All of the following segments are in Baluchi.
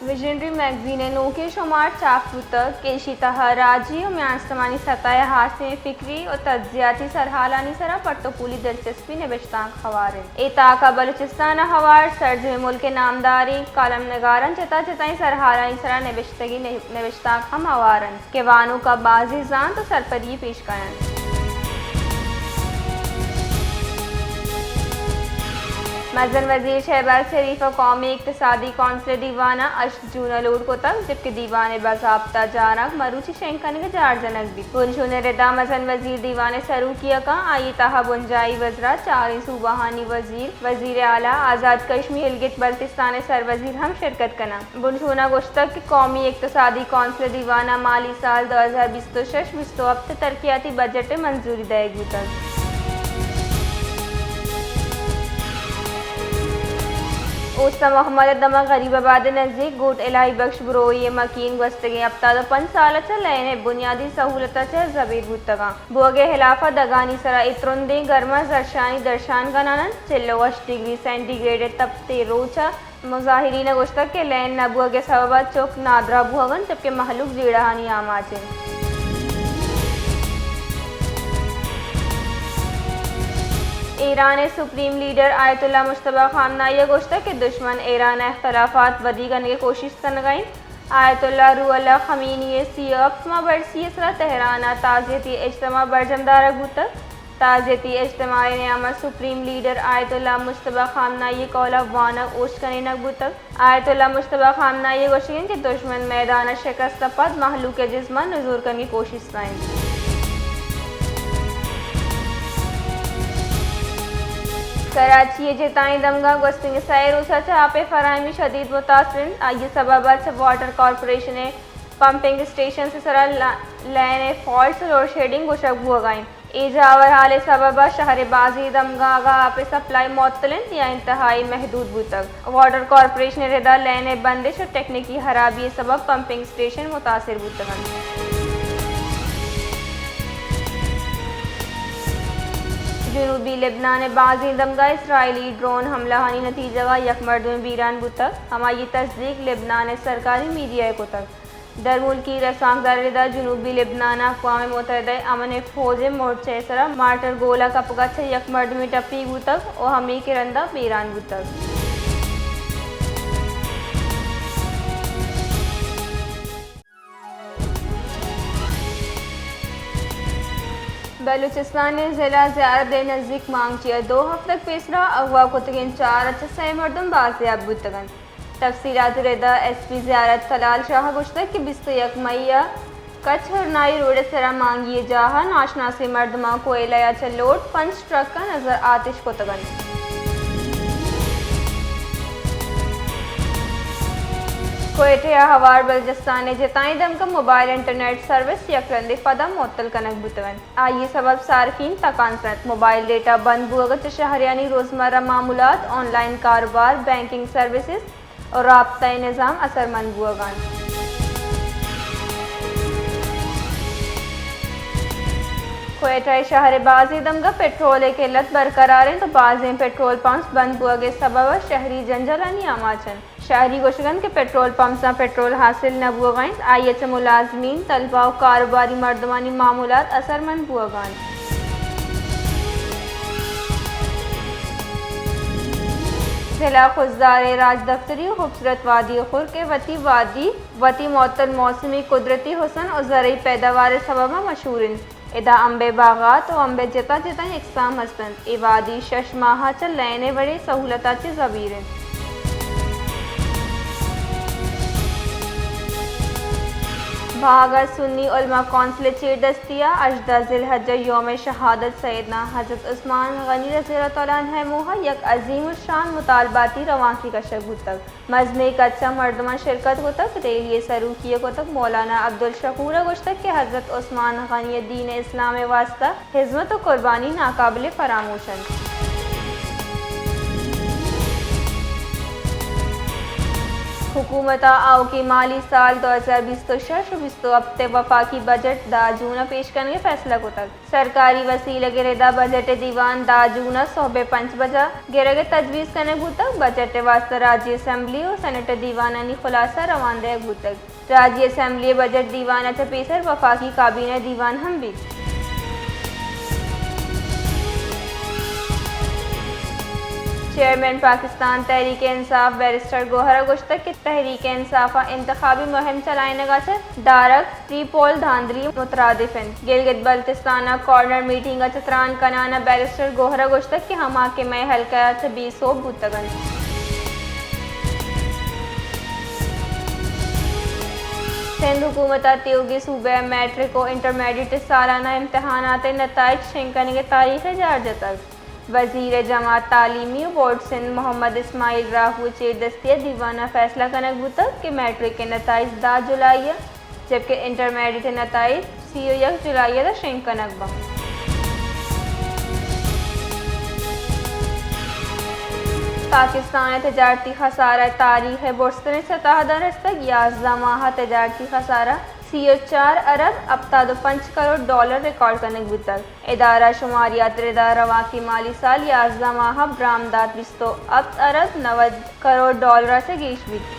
ویژنری میگزین ءِ نوکیں شمار چاپ بوتگ کہ ایشی ءِ تہا راجی ءُ میان استمانی سطح ءِ ہاسیں فکری ءُ تجزیاتی سرحالانی سرا پٹ ءُ پولی دلچسپی نبشتانک ہوار انت۔ اے تاک ءَ بلوچستان ءَ ہوار سرجمیں ملک ءِ نامداریں کالم نگاراں جتا جتائیں سرحالانی سرا نبشتگیں نبشتانک ہم ہوار انت کہ وانوک ءَ بازیں زانت ءُ سرپدی پیش کن انت۔ مزن وزیر شہباز شریف ءَ قومی اقتصادی کونسل ءِ دیوان ءَ ہشت جون ءَ لوٹ کتگ، جبکہ دیوان ءِ باضابطہ جارانک مروچی شنگ کنگ ءُ جار جنگ بیت۔ بنشون ءِ ردا مزن وزیر دیوان ءِ سروکی ءَ کنت، آئی ءِ تہا بنجاہی وزراں، چاریں صوبہانی وزیر، وزیر اعلی، آزاد کشمیر، گلگت بلتستان ءِ سروزیر ہم شرکت کناں۔ بنشون ءَ گوشتگ کہ قومی اقتصادی کونسل ءِ دیوان ءَ مالی سال دو ہزار بیست ءُ شش بیست ءُ ہپت ءِ ترقیاتی بجٹ ءِ منظوری دئیگ بوتگ۔ اوست ءِ محمد ءِ دمگ غریب آباد ءِ نزیک گوٹ الہی بخش بروئی ءِ مکین گوستگیں ہپتاد ءُ پنچ سال ءَ چہ لین ءِ بنیادی سہولت ءَ چہ زبیر بوتگ انت۔ بوگ ءِ ہلاف ءَ دگانی سرا اے ترندیں گرم ءَ زھرشانی درشان کنان انت۔ چل ءُ ہشت ڈگری سینٹی گریڈ ءِ تپتیں روچ ءَ مظاہرین ءَ گوشتگ کہ لین نہ بوگ ءِ سبب ءَ چک نادراہ بوہگ انت، جبکہ مہلوک جیڑہانی آماچ انت۔ ایران ءِ سپریم لیڈر آیت اللہ مجتبی خامنائی ءَ گوشتگ کہ دشمن ایران ءَ اختلافات ودی کنگ ءِ کوشست کنگ ءَ انت۔ آیت اللہ روح اللہ خمینی ءِ سی ءُ ہپت ماہ برسی ءِ سرا تہران ءَ تعزیتی اجتماع برجم دارگ بوتگ۔ تعزیتی اجتماع ءِ نیام ءَ سپریم لیڈر آیت اللہ مجتبی خامنائی ءِ قول ءَ وانگ اوشت کنینگ بوتگ۔ آیت اللہ مجتبی خامنائی ءِ گوشگ انت کہ دشمن میدان ءَ شکست ءَ پد مہلوک ءِ جسم ءَ نزور کنگ ءِ کوشست ءَ انت۔ کراچی ءِ جتائیں دمگاں گوستگیں سئے روچ ءَ چہ آپ ءِ فراہمی شدید متاثر انت۔ آئی ءِ سبب ءَ چہ واٹر کارپوریشن ءِ پمپنگ اسٹیشنز ءِ سرا لا-، لین ءِ فالٹس ءُ لوڈ شیڈنگ گوشگ بوہگ ءَ انت۔ اے جاور حال ءِ سبب ءَ شہر ءِ بازیں دمگاں اگاں آپ ءِ سپلائی معطل انت یا انتہائی محدود بوتگ۔ واٹر کارپوریشن ءِ ردا لین ءِ بندش ءُ ٹیکنیکی ہرابی ءِ سبب پمپنگ اسٹیشن متاثر بوتگ انت۔ جنوبی لبنان ءِ بازیں دمگاں اسرائیلی ڈرون حملہانی نتیجگ ءَ یک مردمے بیران بوتگ، ہمائی ءِ تصدیق لبنان ءِ سرکاری میڈیا ءَ کتگ۔ درملکی رسانکدر ءِ ردا جنوبی لبنان ءَ اقوام متحدہ ءِ امن ءِ فوج ءِ مورچہ ءِ سرا مارٹر گولہ کپگ ءَ چہ یک مردمے ٹپی بوتگ ءُ ہمے کہ رندا بیران بوتگ۔ بلوچستان ءِ ضلع زیارت ءِ نزیک مانگچی ءَ دو ہفتگ پیسرا اغوا کتگیں چار ءَ چہ سئے مردم بازیاب بوتگ انت۔ تفصیلات ءِ ردا ایس پی زیارت طلال شاہ ءَ گوشتگ کہ بیست ءُ یک مئی ءَ کچھ ہرنائی روڈ ءِ سرا مانگی ءِ جاہ ءَ ناشناسیں مردماں کوئلہ ءَ چہ لوڈ پنچ ٹرکاں نظر آتش کتگ انت۔ کوئٹہ ءَ ہوار بلوچستان ءِ جتائیں دمگاں موبائل انٹرنیٹ سروس یک رندے پدا معطل کنگ بوتگ انت۔ آئی ءِ سبب صارفین تکانس انت۔ موبائل ڈیٹا بند بوگ ءَ چہ شہریانی روزمرہ معمولات، آن لائن کاروبار، بینکنگ سروسز ءُ رابطہ ءِ نظام اثرمند بوگ ءَ انت۔ کوئٹہ ءِ شہر ءِ بازیں دمگاں پٹرول ءِ قلت برقرار انت ءُ بازیں پٹرول پمپس بند بوگ ءِ سبب ءَ شہری جنجالانی آماچ انت۔ شہری گوشگ انت کہ پٹرول پمپساں پٹرول حاصل نہ بوگ ءَ انت، آئی ءَ چہ ملازمین، طلبہ ءُ کاروباری مردمانی معمولات اثرمند بوگ ءَ انت۔ ضلع خضدار ءِ راجدپتری ءُ خوبصورت وادی خرک ءِ وتی وادی، وتی معطل موسمی قدرتی حسن ءُ زرعی پیداوار ءِ سبب ءَ مشہور انت۔ ادا امب ءِ باغات ءُ امب ءِ جتا جتائیں اقسام ہست انت۔ اے وادی شش ماہ ءَ چہ لین ءِ وڑیں سہولتاں چہ زبیر انت۔ بھاگ ءَ سنی علماء کونسل ءِ چیردستی ءَ ہژدہ ذی الحجہ یوم شہادت سیدنا حضرت عثمان غنی رضی اللہ تعالی عنہ ءِ موہ ءَ یک عظیم الشان مطالباتی روانکے کشگ بوتگ۔ مزنیں کچ ءَ مردماں شرکت کتگ۔ ریلی ءِ سروکی ءَ کتگ مولانا عبدالشکور ءَ گوشتگ کہ حضرت عثمان غنی ءِ دین اسلام ءِ واستہ ہزمت ءُ قربانی ناقابل فراموش انت۔ حکومت ءَ آؤکیں مالی سال دو ہزار بیست ءُ شش ءُ بیست ءُ ہپت ءِ وفاقی بجٹ دہ جون ءَ پیش کنگ ءِ فیصلہ کتگ۔ سرکاری وسیلگ ءِ ردا بجٹ ءِ دیوان دہ جون ءَ سہب ءِ پنچ بجہ گرگ ءِ تجویز کنگ بوتگ۔ بجٹ ءِ واستہ راجی اسمبلی ءُ سینیٹ ءِ دیوانانی خلاصہ روان دئیگ بوتگ۔ راجی اسمبلی ءِ بجٹ دیوان ءَ چہ پیسر وفاقی کابینہ ءِ دیوان ہم بیت۔ چیئرمین پاکستان تحریک انصاف بیرسٹر گوہر ءَ گوشتگ کہ تحریک انصاف ءِ انتخابی مہم چلائینگ ءَ چہ ڈارک پری پول دھاندلی مترادف انت۔ گلگت بلتستان ءَ کارنر میٹنگ ءَ چہ تران کنان ءَ بیرسٹر گوہر ءَ گوشتگ کہ ہما کہ مئے حلقہ ءَ چہ بے سوب بوتگ انت۔ سندھ حکومت ءَ تیوگیں صوبہ ءِ میٹرک ءُ انٹرمیڈیٹ ءِ سالانہ امتحانات ءِ نتائج شنگ کنگ ءِ تاریخ ءَ جار جتگ۔ وزیر جماعت تعلیمی ءُ بورڈ سندھ محمد اسماعیل راہو ءِ چیردستی ءَ دیوان ءَ فیصلہ کنگ بوتگ کہ میٹرک ءِ نتائج دہ جولائی ءَ، جبکہ انٹرمیڈیٹ ءِ نتائج سی ءُ یک جولائی ءَ شنگ کنگ بنت۔ پاکستان ءِ تجارتی خسارہ تاریخ ءِ برزتریں سطح ءَ رستگ، یازدہ ماہ ءِ تجارتی خسارہ سی ءُ چار ارب ہپتاد ءُ پنچ کروڑ ڈالر ریکارڈ کنگ بوتگ۔ ادارہ شماریات ءِ ردا روانکیں مالی سال یازدہ ماہ ءَ برآمدات بیست ءُ ہپت ارب نود کروڑ ڈالر ءَ چہ گیش بیت۔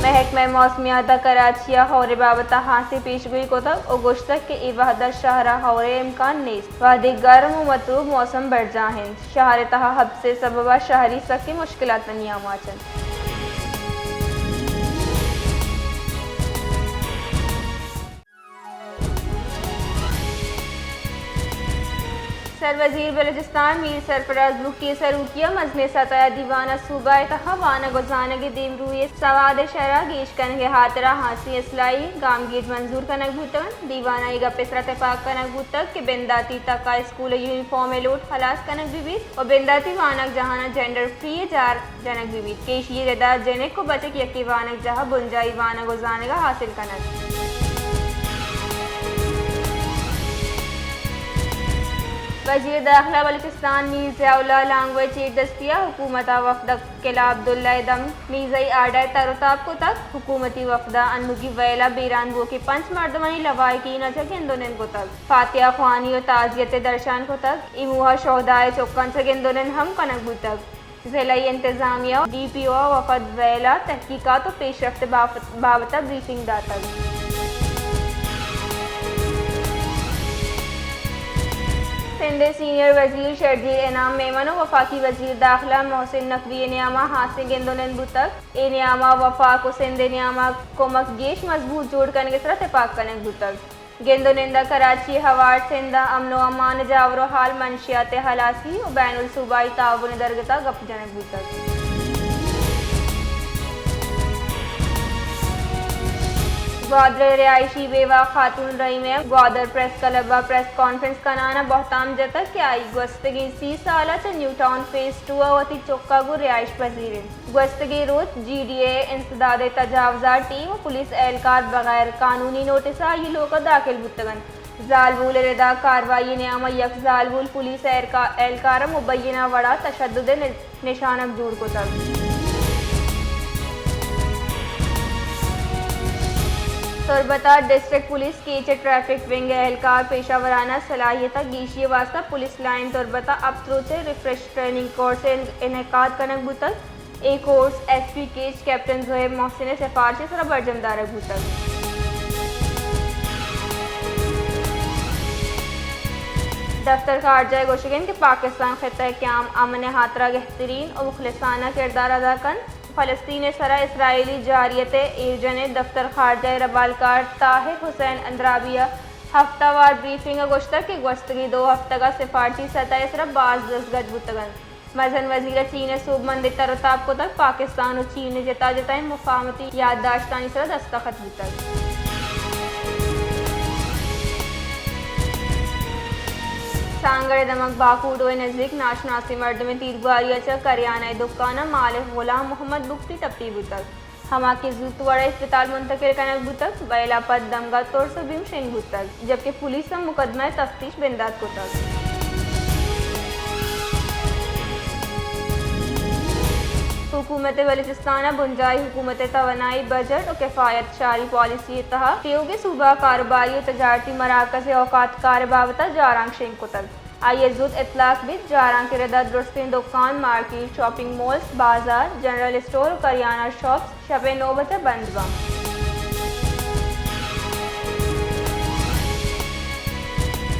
محکمہ موسمیات ءَ کراچی ءَ ہور ءِ بابت ءَ ہاسیں پیشگوئی کتگ ءُ گوشتگ کہ اے وہد ءَ شہر ءَ ہور ءِ امکان نیست، وہدے گرم ءُ متروک موسم برجاہ انت۔ شہر ءِ تہا حبس ءِ سبب ءَ شہری سکیں مشکلات ءِ نیام ءَ چنت۔ سروزیر بلوچستان میر سرفراز بگٹی ءِ سروکی ءَ مزنیں سطح ءِ دیوان ءَ صوبہ ءِ تہا وانگ ءُ زانگ ءِ دیمروئی ءِ سواد ءِ شرح ءَ گیش کنگ ءِ ہاترا ہاسیں اصلاحی گامگیج منظور کنگ بوتگ انت۔ دیوان ءَ اے گپ ءِ سرا تپاک کنگ بوتگ کہ بنداتی تک ءَ اسکول ءِ یونیفارم ءِ لوٹ ہلاس کنگ بہ بیت ءُ بنداتی وانگجاہاناں جینڈر فری ءِ جار جنگ بہ بیت کہ ایشی ءِ ردا جنک ءُ بچک یکیں وانگجاہ ءَ بنجاہی وانگ ءُ زانگ ءَ حاصل کنگ۔ وزیر داخلہ بلوچستان میر ضیاء اللہ لانگو ءِ چیردستی ءَ حکومت ءِ وفد ءَ قلعہ عبداللہ ءِ دمگ میزئی آرڈر ءِ تر ءُ تاب کتگ۔ حکومتی وفد ءَ انوگی ویل ءَ بیران بوؤکیں پنچ مردمانی لواحقین ءَ چہ گند ءُ نند کتگ۔ فاتحہ خوانی ءُ تعزیت ءِ درشان کتگ۔ اے موہ ءَ شہداء ءِ چکاں چہ گند ءُ نند ہم کنگ بوتگ۔ ضلعی انتظامیہ ءُ ڈی پی او ءِ وفد ویل ءَ تحقیقات ءُ پیشرفت ءِ بافت، بابت ءَ بریفنگ داتگ۔ سندھ ءِ سینئر وزیر شرجیل انعام میمن ءُ وفاقی وزیر داخلہ محسن نقوی ءِ نیام ءَ ہاسیں گند ءُ نند بوتگ۔ اے نیام ءَ وفاق ءُ سندھ ءِ نیام ءَ کمک گیش مضبوط جوڑ کنگ ءِ سرا تپاک کنگ بوتگ۔ گند ءُ نند ءَ کراچی ءِ ہوار سندھ ءِ امن ءُ امان ءِ جاور ءُ حال، منشیات ءِ ہلاسی ءُ بین الصوبائی تعاون ءِ درگت ءَ گپ جنگ بوتگ۔ گوادر ءِ رہائشی بیوہ خاتون رحیمہ ءَ گوادر پریس کلب ءَ پریس کانفرنس کنان ءَ بہتام جتگ کہ آئی گوستگیں سی سال ءَ چہ نیو ٹاؤن فیز ٹو ءَ وتی چک ءَ گوں رہائش پذیر انت۔ گوستگیں روچ جی ڈی اے ءِ انسداد ءِ تجاوزات ٹیم ءُ پولیس اہلکار بغیر قانونی نوٹس ءَ آئی لوگ ءَ داخل بوتگ انت۔ زالبول ءِ ردا کاروائی ءِ نیام ءَ یک زالبول پولیس اہلکا-، اہلکار ءَ مبینہ وڑ ءَ تشدد ءِ نش-، نشانگ جوڑ کتگ۔ تربت ءَ ڈسٹرکٹ پولیس کیچ ءِ ٹریفک ونگ ءِ اہلکار پیشہ ورانہ صلاحیت ءِ گیشی ءِ واستہ پولیس لائن تربت ءَ ہپت روچ ءِ ریفریش ٹریننگ کورس ءِ انعقاد کنگ بوتگ۔ اے course S P Kech captain Zohaib Mohsin ءِ سفارش ءِ سرا برجم دارگ بوتگ۔ دفتر خارجہ ءِ گوشگ انت کہ پاکستان خطہ ءِ قیام امن ءِ ہاترا گہترین ءُ مخلصانہ کردار ادا کنت۔ فلسطین ءِ سرا اسرائیلی جارحیت ءِ ایرجن ءِ دفتر خارجہ ءِ ربالکار طاہر حسین اندرابی ءَ ہفتہ وار بریفنگ ءَ گوشتگ کہ گوستگیں دو ہفتگ ءَ سفارتی سطح ءِ سرا باز دزگٹ بوتگ انت۔ مزن وزیر ءَ چین ءِ سوبمندی ءِ تر ءُ تاب کتگ، پاکستان ءُ چین ءِ جتا جتائیں مفاہمتی یادداشتانی سرا دستخط بوتگ۔ سانگڑ ءِ دمگ باکوڈو ءِ نزیک ناشناسیں مردمے تیرگواری ءَ چہ کریانہ ءِ دکان ءَ مالک غلام محمد بگٹی ٹپی بوتگ۔ ہما کہ زوت وڑ ءَ اسپتال منتقل کنگ بوتگ، ویل ءَ پد دمگ ءَ ترس ءُ بیم شنگ بوتگ، جبکہ پولیس ءَ مقدمہ ءِ تفتیش بندات کتگ۔ حکومت بلوچستان ءَ بنجاہی حکومت ءِ توانائی، بجٹ ءُ کفایت شاری پالیسی ءِ تہا تیوگیں صوبہ کاروباری ءُ تجارتی مراکز ءِ اوقات کار ءِ بابت ءَ جارانک شنگ کتگ۔ آئی ءَ زوت اطلاق بیت، جارانک ءِ ردا درستیں دکان، مارکیٹ، شاپنگ مالز، بازار، جنرل اسٹور ءُ کریانہ شاپس شپ ءِ نو بج ءَ بند بنت۔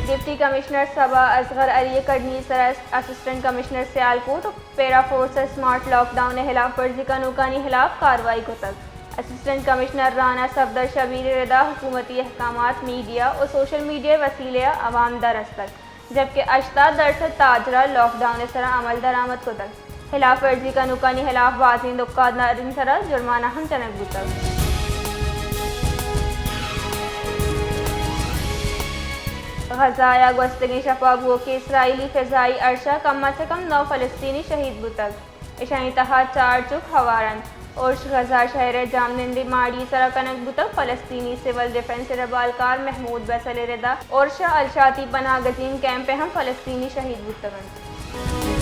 ڈپٹی کمشنر صبا اصغر علی ءِ کڈنی سرا اسسٹنٹ کمشنر سیالکوٹ ءُ پیرا فورس ءَ سمارٹ لاک ڈاؤن ءِ ہلاف ورزی کنوکانی ہلاف کاروائی کتگ۔ اسسٹنٹ کمشنر رانا صفدر شبیر ءِ ردا حکومتی احکامات میڈیا ءُ سوشل میڈیا ءِ وسیلہ ءَ عوام در استگ، جبکہ ہشتاد درسد تاجر ءَ لاک ڈاؤن ءِ سرا عمل درآمد کتگ۔ ہلاف ورزی کنوکانی ہلاف بازیں دکاندارانی سرا جرمانہ ہم جنگ بوتگ۔ غزہ ءَ گوستگیں شپ ءَ بوؤکیں اسرائیلی فضائی ارش ءَ کم از کم نو فلسطینی شہید بوتگ۔ اشانی تہا چار چک ہوار انت۔ ارش غزہ شہر ءِ جاہمنندیں ماڑی ءِ سرا کنگ بوتگ۔ فلسطینی سول ڈیفنس ءِ ربالکار محمود بیسل ءِ ردا ارش ءَ الشاتی پناہ گزین کیمپ ءَ ہم فلسطینی شہید بوتگ انت۔